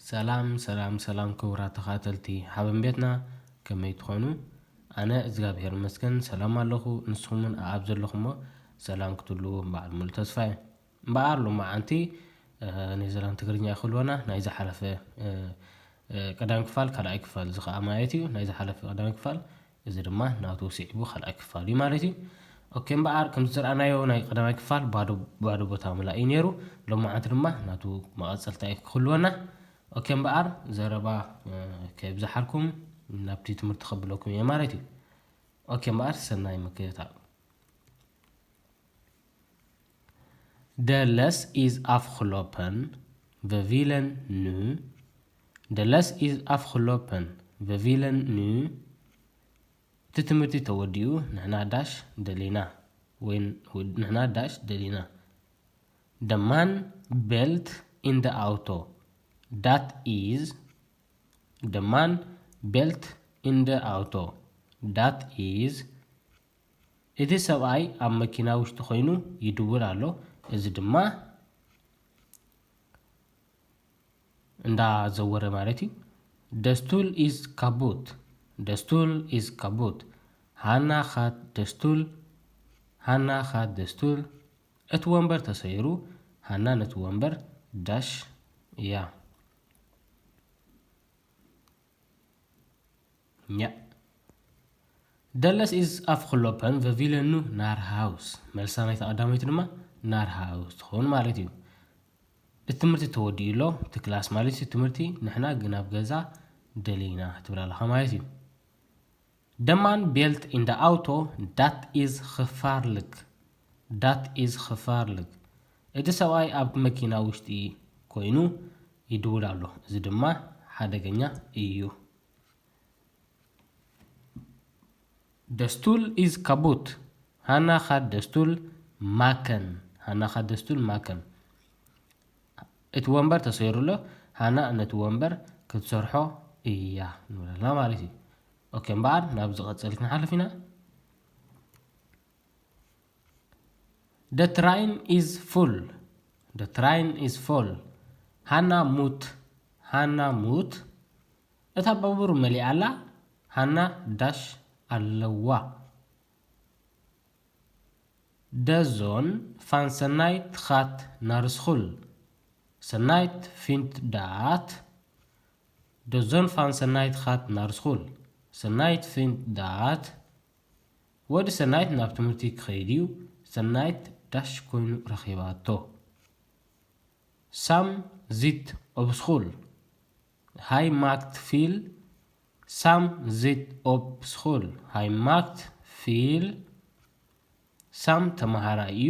ሰላም ሰላም ሰላም ክቡራት ተኻተልቲ ሓበን ቤትና፣ ከመይ ትኾኑ? ኣነ እግዚኣብሔር ይመስገን ሰላም ኣለኹ። ንስኹምን ኣብ ዘለኹሞ ሰላም ክትህልዉ በዓል ሙሉ ተስፋ እየ። እምበኣር ሎማዓንቲ፣ እ፣ ናይ ዘላን ትግርኛ ክህልወና ናይ ዝሓለፈ፣ እ፣ እ፣ ቀዳም ክፋል ካልኣይ ክፋል እዚ ኸኣ ማለት እዩ። ናይ ዝሓለፈ ቀዳማይ ክፋል፣ እዚ ድማ ናቱ ስዒቡ ካልኣይ ክፋል እዩ ማለት እዩ። ኦኬ፣ እምበኣር ከምቲ ዝረኣናዮ ናይ ቀዳማይ ክፋል ባዶ፣ ባዶ ቦታ ምላእ እዩ ነይሩ። ሎማዓንቲ ድማ ናቱ መቐጸልታ እዩ ክህልወና። ኦኬ፣ እምበኣር ዘረባ፣ እ፣ ከየብዝሓልኩም ናብቲ ትምህርቲ ከብለኩም እየ ማለት እዩ። ኦኬ፣ እምበኣር ሰናይ ምክትታል። De les is afgelopen, we willen nu. De les is afgelopen, we willen nu. እቲ ትምህርቲ ተወዲኡ፣ ንሕና ዳሽ ደሊና። ወይ ንሕና ዳሽ ደሊና። De man belt in de auto. Dat is. De man belt in de auto. Dat is. እቲ ሰብኣይ ኣብ መኪና ውሽጢ ኮይኑ ይድውል ኣሎ። እዚ ድማ እንዳዘወረ ማለት እዩ። De stoel is kapot. De stoel is kapot. Hanna gaat de stoel. Hanna gaat de stoel. እቲ ወንበር ተሰይሩ፣ ሃና ነቲ ወንበር ዳሽ እያ። ኛ። De les is afgelopen, we willen nu naar huis. መልሳ ናይታ ቀዳመይቲ ድማ naar huis ትኸውን ማለት እዩ። እቲ ትምህርቲ ተወዲኡ ኣሎ፣ እቲ ክላስ ማለት እዩ፣ ትምህርቲ፣ ንሕና ግን ኣብ ገዛ ደሊና ትብል ኣለኻ ማለት እዩ። De man belt in de auto, dat is gevaarlijk. Dat is gevaarlijk. እቲ ሰብኣይ ኣብ መኪና ውሽጢ ኮይኑ ይድውል ኣሎ። እዚ ድማ ሓደገኛ እዩ። De stoel is kapot. Hanna gaat de stoel maken. Hanna gaat de stoel maken. እቲ ወንበር ተሰይሩ ኣሎ። ሃና ነቲ ወንበር ክትሰርሖ እያ ንብለላ ማለት እዩ። ኦኬ፣ እምበኣር ናብ ዝቐጽል ክንሓልፍ ኢና። De trein is vol. De trein is vol. Hanna moet. Hanna moet. እታ ባቡር መሊኣ ኣላ። ሃና ዳሽ ኣለዋ። De zoon van Sennait gaat naar school. Sennait vindt dat. De zoon van Sennait gaat naar school. Sennait vindt dat. ወዲ ሰናይት ናብ ትምህርቲ ክኸይድ እዩ። ሰናይት ዳሽ ኮይኑ ረኺባቶ። Sam zit op school. Hij maakt veel. Sam zit op school. Hij maakt veel. ሳም ተማሃራይ እዩ።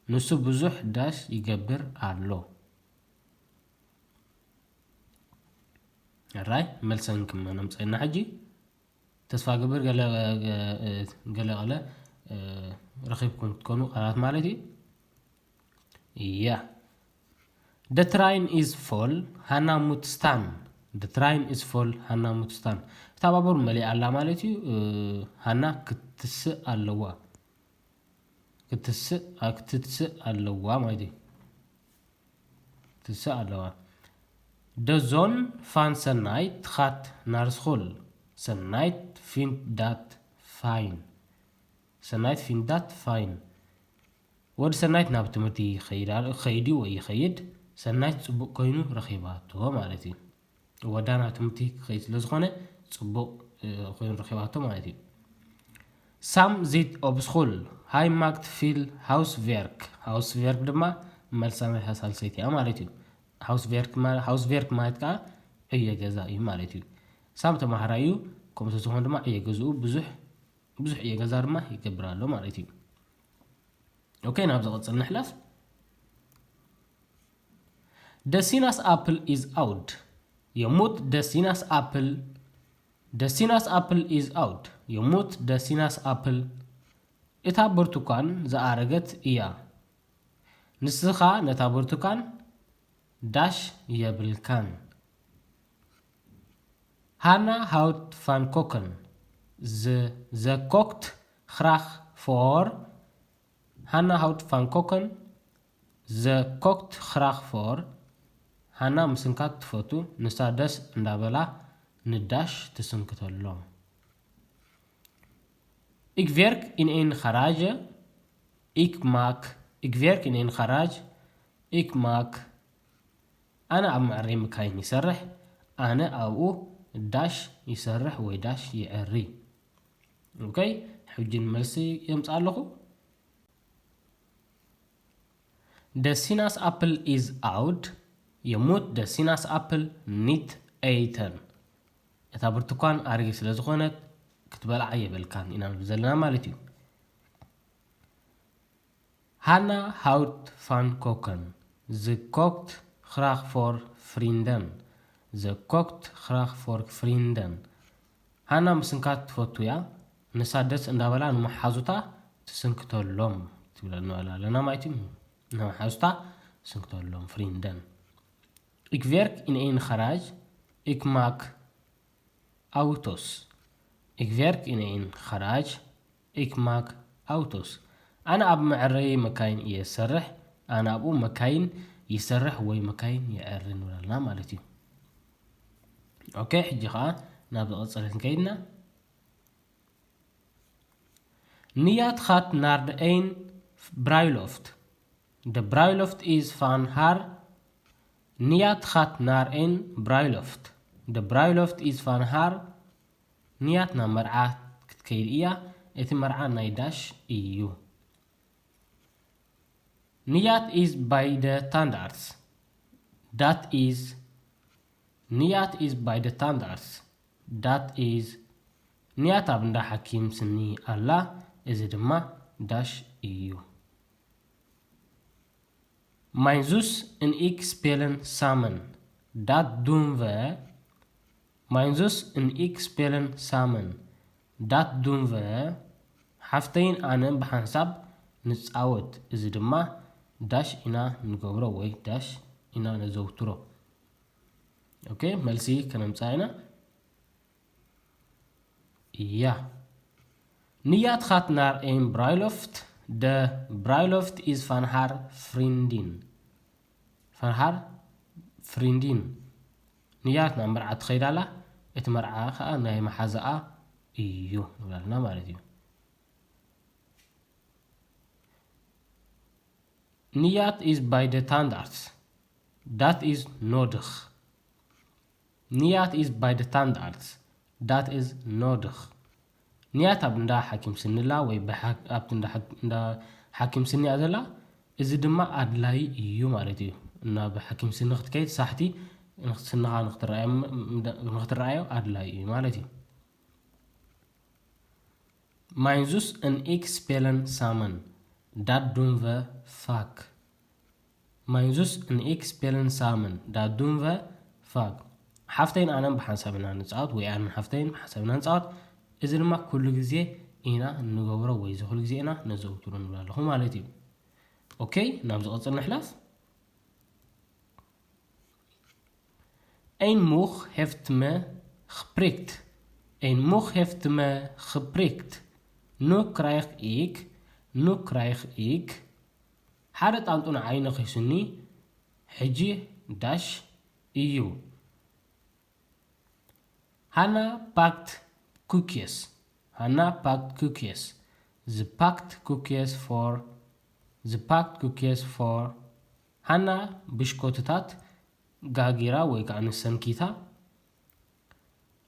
ንሱ ብዙሕ ዳሽ ይገብር ኣሎ። ሕራይ መልሰን ክመ ነምፀና ሕጂ። ተስፋ ግብር ገለ፣ ገለ፣ ገለ ረኺብኩም ትኮኑ ቃላት ማለት እዩ። እያ። De trein is vol, Hanna moet staan. De trein is vol, Hanna moet staan. እታ ባቡር መሊኣ ኣላ ማለት እዩ። ሃና ክትስእ ኣለዋ። ክትስእ፣ ክትስእ ኣለዋ ማለት እዩ። ክትስእ ኣለዋ። De zoon van Sennait gaat naar school. Sennait vindt dat fijn. Sennait vindt dat fijn. ወዲ ሰናይት ናብ ትምህርቲ ይኸይድ ኣሎ፣ ክኸይድ እዩ ወይ ይኸይድ። ሰናይት ጽቡቕ ኮይኑ ረኺባቶ ማለት እዩ። ወዳ ናብ ትምህርቲ ክኸይድ ስለ ዝኾነ ጽቡቕ ኮይኑ ረኺባቶ ማለት እዩ። Sam zit op school. Hij maakt veel huiswerk. Huiswerk ድማ መልሳ ናይ ሳልሰይቲ እያ ማለት እዩ። Huiswerk ማለት ከዓ ዕዮ ገዛ እዩ ማለት እዩ። ሳም ተማሃራይ እዩ። ከምኡ ዝኾነ ድማ ዕዮ ገዝኡ ብዙሕ፣ ብዙሕ ዕዮ ገዛ ድማ ይገብር ኣሎ ማለት እዩ። ኦኬ፣ ናብ ዝቕጽል ንሕለፍ። De sinaasappel is oud. Je moet de sinaasappel. De sinaasappel is oud. Je moet de sinaasappel. እታ ብርቱኳን ዝኣረገት እያ። ንስኻ ነታ ብርቱኳን ዳሽ የብልካን። Hanna houdt van koken. Ze, ze kookt graag voor. Hanna houdt van koken. Ze kookt graag voor. ሃና ምስንካት ትፈቱ፣ ንሳ ደስ እንዳበላ ንዳሽ ትስንክተሎም። Ik werk in een garage. Ik maak, ik werk in een garage. Ik maak. ኣነ ኣብ መዕረይ መካይን ይሰርሕ። ኣነ ኣብኡ ዳሽ ይሰርሕ ወይ ዳሽ ይዕሪ። ኦኬ፣ ሕጂ ንመልሲ የምጽእ ኣለኹ። De sinaasappel is oud. Je moet de sinaasappel niet eten. እታ ብርቱኳን ኣረጊት ስለ ዝኾነት ክትበልዓ የብልካን ኢና ንብል ዘለና ማለት እዩ። Hanna houdt van koken. Ze kookt graag voor vrienden. Ze kookt graag voor vrienden. ሃና ምስንካት ትፈቱ እያ። ንሳ ደስ እንዳበላ ንመሓዙታ ትስንክተሎም ትብለና ኣለና ማለት እዩ። ንመሓዙታ ትስንክተሎም፣ vrienden. Ik werk in een garage. Ik maak auto's. Ik werk in een garage. Ik maak auto's. ኣነ ኣብ መዐረዪ መካይን እየ ዝሰርሕ። ኣነ ኣብኡ መካይን ይሰርሕ ወይ መካይን ይዐሪ ንብል ኣለና ማለት እዩ። ኦኬ፣ ሕጂ ኸዓ ናብ ዝቐጸለ ክንከይድና። Niat gaat naar de een bruiloft. De bruiloft is van haar. Niat gaat naar een bruiloft. De bruiloft is van haar. ንያት ናብ መርዓ ክትከይድ እያ። እቲ መርዓ ናይ ዳሽ እዩ። ንያት is by the tandarts. Dat is. ንያት is by the tandarts. Dat is. ንያት ኣብ እንዳ ሓኪም ስኒ ኣላ። እዚ ድማ ዳሽ እዩ። Mijn zus en ik spelen samen. Dat doen we. Mijn zus en ik spelen samen. Dat doen we. ሓፍተይን ኣነን ብሓንሳብ ንጻወት። እዚ ድማ ዳሽ ኢና ንገብሮ ወይ ዳሽ ኢና ነዘውትሮ። ኦኬ፣ መልሲ ከነምጽኣ ኢና። Ja. Niat gaat naar een bruiloft. De bruiloft is van haar vriendin. Van haar vriendin. ንያት ናብ መርዓ ትኸይድ ኣላ። እቲ መርዓ ኸዓ ናይ መሓዛኣ እዩ ንብላልና ማለት እዩ። ንያት is by the tandarts. Dat is nodig. ንያት is by the tandarts. Dat is nodig. ንያት ኣብ እንዳ ሓኪም ስኒ ኣላ ወይ ብሓ-፣ ኣብቲ እንዳ ሓ-፣ እንዳ ሓኪም ስኒ እያ ዘላ። እዚ ድማ ኣድላይ እዩ ማለት እዩ። ናብ ሓኪም ስኒ ክትከይድ ሳሕቲ ንኽ-፣ ስንኻ ንኽትረኣዮ ም-፣ ም-፣ ንኽትረኣዮ ኣድላይ እዩ ማለት እዩ። Mijn zus en ik spelen samen. Dat doen we vaak. Mijn zus en ik spelen samen. Dat doen we vaak. ሓፍተይን ኣነን ብሓንሳብ ኢና ንጻወት ወይ ኣነን ሓፍተይን ብሓንሳብ ኢና ንጻወት። እዚ ድማ ኩሉ ግዜ ኢና እንገብሮ ወይ እዚ ኩሉ ግዜ ኢና ነዘውትሮ ንብል ኣለኹ ማለት እዩ። ኦኬ፣ ናብ ዝቐጽል ንሕለፍ። Een mug heeft me geprikt. Een mug heeft me geprikt. Nu krijg ik, nu krijg ik. ሓደ ጣንጡ ንዓይ ነኺሱኒ፣ ሕጂ ዳሽ እዩ። Hanna pakt koekjes. Hanna pakt koekjes. Ze pakt koekjes voor. Ze pakt koekjes voor. ሃና ብሽኮትታት ጋጊራ ወይ ከዓ ንሰንኪታ።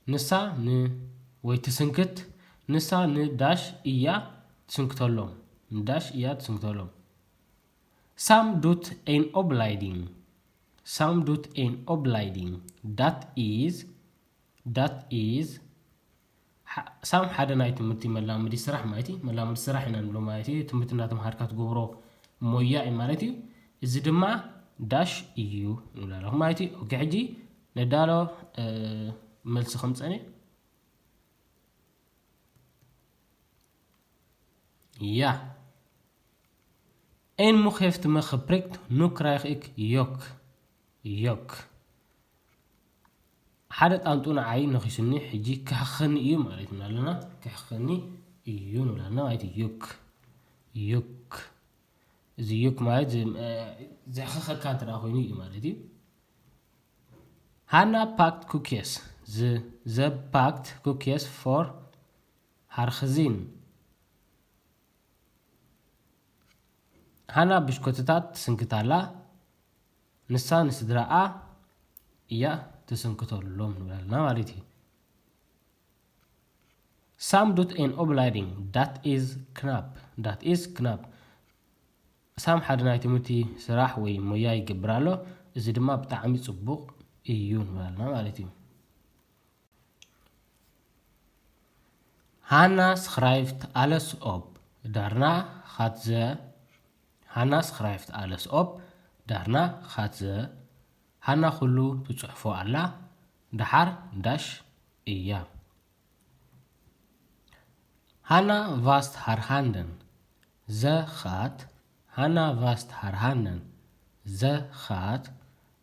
ንሳ ን-፣ ወይ ትስንክት። ንሳ ንዳሽ እያ ትስንክተሎም። ንዳሽ እያ ትስንክተሎም። Sam doet een opleiding. Sam doet een opleiding. Dat is, dat is. ሓ-፣ ሳም ሓደ ናይ ትምህርቲ መላመዲ ስራሕ ማለት እዩ። መላመዲ ስራሕ ኢና ንብሎ ማለት እዩ። ትምህርቲ እናተምሃርካ ትገብሮ ሞያ እዩ ማለት እዩ። እዚ ድማ ዳሽ እዩ ንብሎ ኣለኹ ማለት እዩ። ኦኬ፣ ሕጂ ነዳሎ፣ እ፣ መልሲ ከምፀነ። Ja. Een mug heeft me geprikt, nu krijg ik jeuk. Jeuk. ሓደ ጣንጡ ንዓይ ነኺሱኒ፣ ሕጂ ክሕኸኒ እዩ ማለት ኢና ኣለና። ክሕኸኒ እዩ ንብላ ኣለና ማለት እዩ። ዩክ፣ ዩክ። እዚ ዩክ ማለት ዝ-፣ እ፣ ዘሕኸኸካ እንተ ደኣ ኮይኑ እዩ ማለት እዩ። ሃና ፓክት ኩኪስ፣ ዝ-፣ ዘ ፓክት ኩኪስ ፎር ሃር ክዚን። ሃና ብሽኮትታት ትስንክት ኣላ። ንሳ ንስድራኣ እያ ትስንክተሎም ንብላ ኣለና ማለት እዩ። ሳም ዱት ኤን ኦብላይዲንግ፣ ዳት ኢዝ ክናፕ፣ ዳት ኢዝ ክናፕ። ሳም ሓደ ናይ ትምህርቲ ስራሕ ወይ ሞያ ይገብር ኣሎ፣ እዚ ድማ ብጣዕሚ ጽቡቕ እዩ ንብላ ኣለና ማለት እዩ። ሃና ስኽራይፍት ኣለስ ኦፕ፣ ዳርና ኻትዘ፣ ሃና ስኽራይፍት ኣለስ ኦፕ፣ ዳርና ኻትዘ፣ ሃና ኩሉ ትጽሕፎ ኣላ፣ ደሓር ዳሽ እያ። ሃና ቫስት ሃር ሃንደን፣ ዘ ኻት፣ ሃና ቫስት ሃር ሃንደን፣ ዘ ኻት፣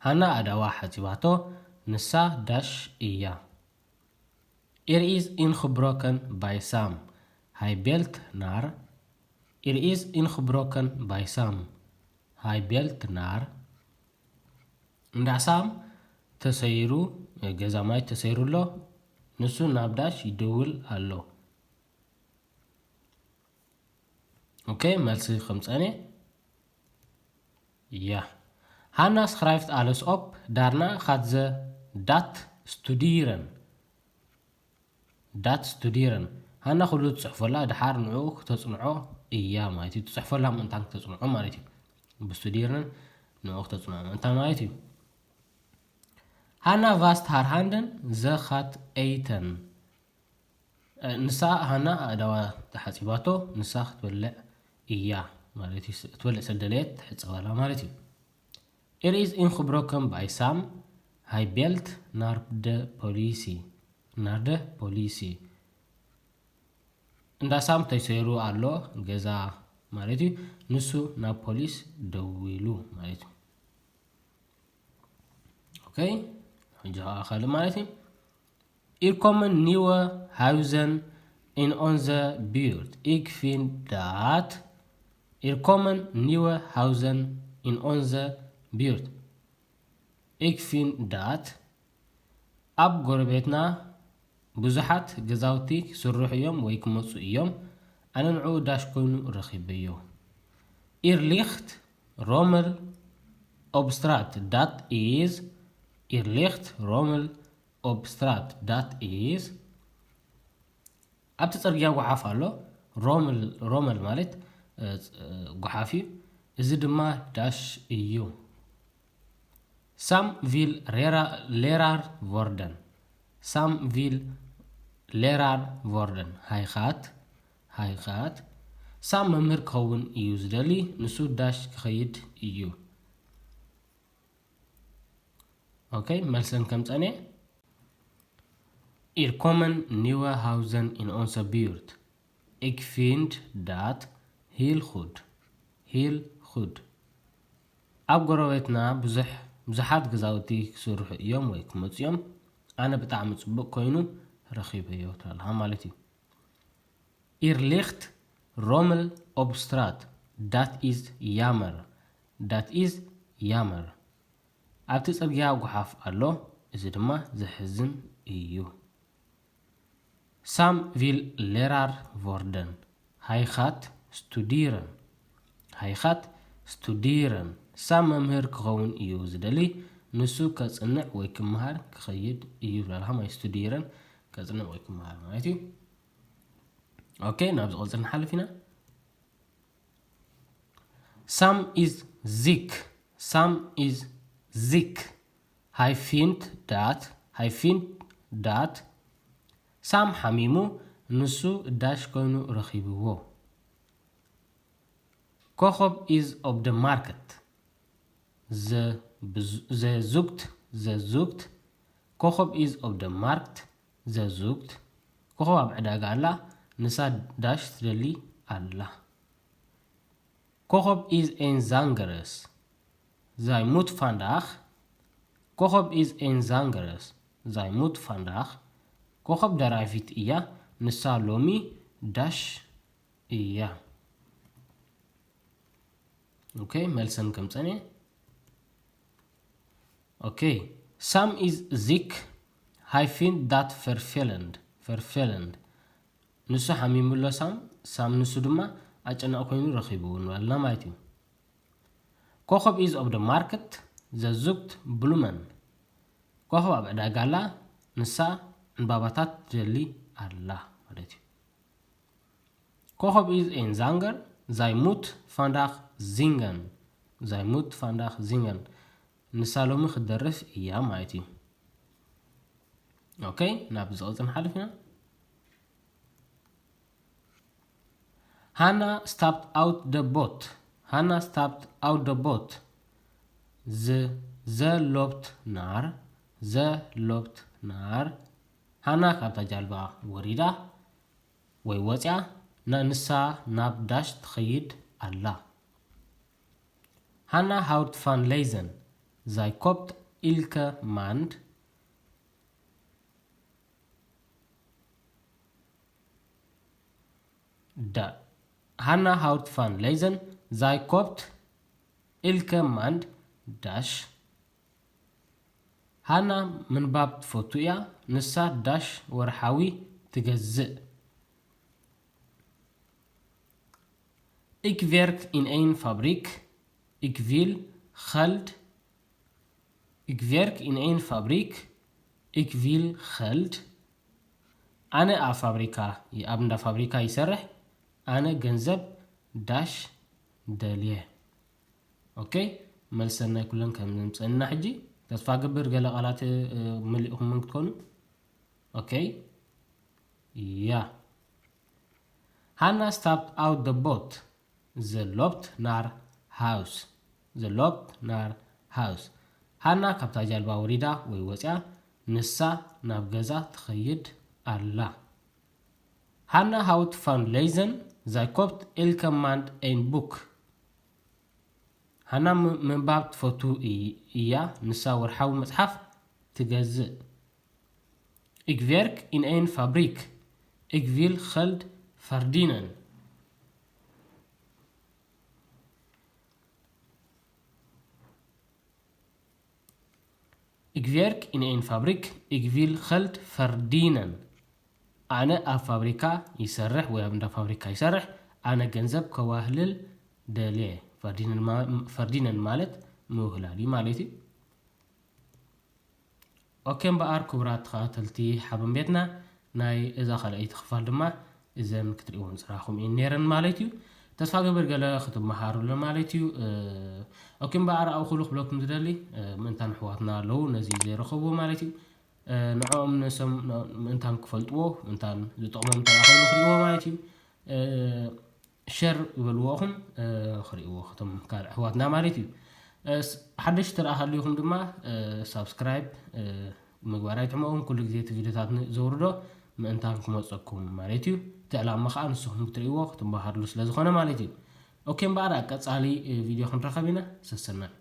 ሃና ኣእዳዋ ሓጺባቶ፣ ንሳ ዳሽ እያ። ኢር ኢዝ ኢንኽብሮከን ባይ ሳም፣ ሃይ ቤልት ናር፣ ኢር ኢዝ ኢንኽብሮከን ባይ ሳም፣ ሃይ ቤልት ናር። እንዳ ሳም ተሰይሩ፣ ገዛ ማይ ተሰይሩ ኣሎ፣ ንሱ ናብ ዳሽ ይደውል ኣሎ። ኦኬ፣ መልሲ ከም ጸኔ። ያ። ሃና ስኽራይፍት ኣለስ ኦፕ፣ ዳርና ኻትዘ ዳት ስቱዲረን። ዳት ስቱዲረን። ሃና ኩሉ ትጽሕፈላ፣ ድሓር ንዕኡ ክተጽንዖ እያ ማለት እዩ። ትጽሕፈላ ምእንታን ክተጽንዖ ማለት እዩ። ብስቱዲረን ንዕኡ ክተጽንዖ ምእንታን ማለት እዩ። ሃና ቫስት ሃር ሃንደን ዘኻት ኤይተን። እ፣ ንሳ ሃና ኣእዳዋ ተሓጺባቶ፣ ንሳ ክትበልዕ እያ ማለት እዩ። ክትበልዕ ስለ ደለየት ትሕጸበላ ማለት እዩ። ኢር ኢዝ ኢንኽብሮከን ባይ ሳም፣ ሃይ ቤልት ናር ደ ፖሊሲ፣ ናር ደ ፖሊሲ። እንዳ ሳም ተሰይሩ ኣሎ ገዛ ማለት እዩ። ንሱ ናብ ፖሊስ ደዊሉ ማለት እዩ። ኦኬ፣ ሕጂ ኸኣ ካልእ ማለት እዩ። ኢር ኮመን ኒወ ሃውዘን ኢን ኦንዘ ቢዩርት፣ ኢግ ፊንድ ዳት። ኢር ኮመን ኒወ ሃውዘን ኢን ኦንዘ ቢዩርት፣ ኢግ ፊንድ ዳት። ኣብ ጎረቤትና ብዙሓት ገዛውቲ ክስርሑ እዮም ወይ ክመጹ እዮም። ኣነ ንዕኡ ዳሽ ኮይኑ ረኺበዮ። ኢር ሊኽት ሮመል ኦብ ስትራት፣ ዳት ኢዝ፣ ኢር ሊኽት ሮመል ኦብ ስትራት፣ ዳት ኢዝ። ኣብቲ ጽርግያ ጓሓፍ ኣሎ። ሮመል፣ ሮመል ማለት፣ እ፣ እ፣ ጓሓፍ እዩ። እዚ ድማ ዳሽ እዩ። ሳም ቪል ሬራ-፣ ሌራር ቮርደን። ሳም ቪል ሌራር ቮርደን። ሃይኻት፣ ሃይኻት። ሳም መምህር ክኸውን እዩ ዝደሊ፣ ንሱ ዳሽ ክኸይድ እዩ። ኦኬ፣ መልሰን ከም ጸኔ። ኢር ኮመን ኒወ ሃውዘን ኢን ኦንሰ ቢዩርት። ኢግ ፊንድ ዳት ሂል ኹድ፣ ሂል ኹድ። ኣብ ጎረቤትና ብዙሕ፣ ብዙሓት ገዛውቲ ክስርሑ እዮም ወይ ክመጹ እዮም። ኣነ ብጣዕሚ ጽቡቕ ኮይኑ ረኺበዮ ትብላለኻ ማለት እዩ። ኢር ሊኽት ሮመል ኦብ ስትራት፣ ዳት ኢዝ ያመር፣ ዳት ኢዝ ያመር። ኣብቲ ጽርግያ ጓሓፍ ኣሎ፣ እዚ ድማ ዘሕዝን እዩ። ሳም ቪል ሌራር ቮርደን፣ ሃይኻት ስቱዲረን፣ ሃይኻት ስቱዲረን። ሳም መምህር ክኸውን እዩ ዝደሊ፣ ንሱ ከጽንዕ ወይ ክመሃር ክኸይድ እዩ ብላልካ፣ ማይ ስቱዲረን ከጽንዕ ወይ ክመሃር ማለት እዩ። ኦኬ፣ ናብ ዝቕጽል ንሓልፍ ኢና። ሳም ኢዝ ዚክ፣ ሳም ኢዝ ዚክ። ሃይ ፊንድ ዳት፣ ሃይ ፊንድ ዳት። ሳም ሓሚሙ፣ ንሱ ዳሽ ኮይኑ ረኺብዎ። ኮኾብ ኢዝ ኦብ ደ ማርክት። ዘ-፣ ብዝ-፣ ዘዙግት፣ ዘዙግት። ኮኾብ ኢዝ ኦብ ደ ማርክት፣ ዘዙግት። ኮኾብ ኣብ ዕዳጋ ኣላ፣ ንሳ ዳሽ ትደሊ ኣላ። ኮኾብ ኢዝ ኤን ዛንገረስ። ዛይ ሙት ፋንዳኽ። ኮኾብ ኢዝ ኤን ዛንገረስ። Zij moet vandaag. ኮኸብ ደራፊት እያ። ንሳ ሎሚ ዳሽ እያ። ኦኬ፣ መልሰን ከም ጸንየ። ኦኬ፣ Sam is ziek. Hij vindt dat vervelend. Vervelend. ንሱ ሓሚሙ ኣሎ ሳም። ሳም ንሱ ድማ ኣጨናቂ ኮይኑ ረኺቡ ንበልና ማለት እዩ። ኮኸብ is op de markt. Ze zoekt bloemen. ኮኸብ ኣብ ዕዳጋ ኣላ። ንሳ ዕምባባታት ትደሊ ኣላ ማለት እዩ። ኮኸብ is een zanger. Zij moet vandaag zingen. Zij moet vandaag zingen. ንሳ ሎሚ ክትደርፍ እያ ማለት እዩ። ኦኬ፣ ናብ ዝቕጽል ንሓልፍ ኢና። Hanna stapt uit de boot. Hanna stapt uit de boot. Ze, ze loopt naar, ze loopt naar. ሃና ካብታ ጃልባ ወሪዳ ወይ ወፂኣ፣ ና-፣ ንሳ ናብ ዳሽ ትኸይድ ኣላ። Hanna houdt van lezen. Zij koopt elke maand. Da. Hanna houdt van lezen. Zij koopt elke maand dash. ሃና ምንባብ ትፈቱ እያ። ንሳ ዳሽ ወርሓዊ ትገዝእ። Ik werk in een fabriek. Ik wil geld. Ik werk in een fabriek. Ik wil geld. ኣነ ኣብ ፋብሪካ፣ ኣብ እንዳ ፋብሪካ ይሰርሕ። ኣነ ገንዘብ ዳሽ ደልየ። ኦኬ፣ መልሰን ናይ ኩለን ከም ዝምፀና ሕጂ ተስፋ ገብር። ገለ ቃላት፣ እ፣ መሊእኹም ምን ክትኮኑ? ኦኬ፣ ያ። ሃና ስታፕት ኣውት ደ ቦት። Ze loopt naar huis. Ze loopt naar huis. ሃና ካብታ ጃልባ ወሪዳ ወይ ወፂኣ፣ ንሳ ናብ ገዛ ትኸይድ ኣላ። Hanna houdt van lezen. Zij koopt elke maand een boek. ሃና ም-፣ ምንባብ ትፈቱ እይ-፣ እያ። ንሳ ወርሓዊ መጽሓፍ ትገዝእ። Ik werk in een fabriek. Ik wil geld verdienen. Ik werk in een fabriek. Ik wil geld verdienen. ኣነ ኣብ ፋብሪካ ይሰርሕ ወይ ኣብ እንዳ ፋብሪካ ይሰርሕ። ኣነ ገንዘብ ከዋህልል ደልየ። ፈርዲነን ማ-፣ ፈርዲነን ማለት ምውህላል እዩ ማለት እዩ። ኦኬ እምበኣር ክቡራት ተኸታተልቲ ሓበን ቤትና፣ ናይ እዛ ካልኣይቲ ክፋል ድማ እዘን ክትርእይወን ዝጸናሕኩም እየን ነይረን ማለት እዩ። ተስፋ ገብር ገለ ክትመሃሩሉ ማለት እዩ። እ፣ ኦኬ እምበኣር ኣብኡ ክሉ ክብለኩም ዝደሊ፣ እ፣ ምእንታን ኣሕዋትና ኣለዉ ነዚ ዘይረኸብዎ ማለት እዩ። እ፣ ንዕኦም ንሶም ን-፣ ምእንታን ክፈልጥዎ፣ ምእንታን ዝጠቕሞም እንተ ደኣ ኮይኑ ክርእይዎ ማለት እዩ። እ፣ ሸር ይበልዎ ኢኹም፣ እ፣ ክርእይዎ እቶም ካልእ ኣሕዋትና ማለት እዩ። እ፣ ስ-፣ ሓደሽቲ ደኣ ሃልዩኹም ድማ፣ እ፣ ሳብስክራይብ፣ እ፣ ምግባር ኣይጥመኦም። ኩሉ ግዜ እቲ ቪድዮታት ን-፣ ዘውርዶ ምእንታን ክመጸኩም ማለት እዩ። እቲ ዕላማ ከኣ ንስኹም ክትርእይዎ ክትመሃርሉ ስለ ዝኾነ ማለት እዩ። ኦኬ እምበኣር ኣብ ቀጻሊ፣ እ፣ ቪድዮ ክንራኸብ ኢና። ሰሰናዩ።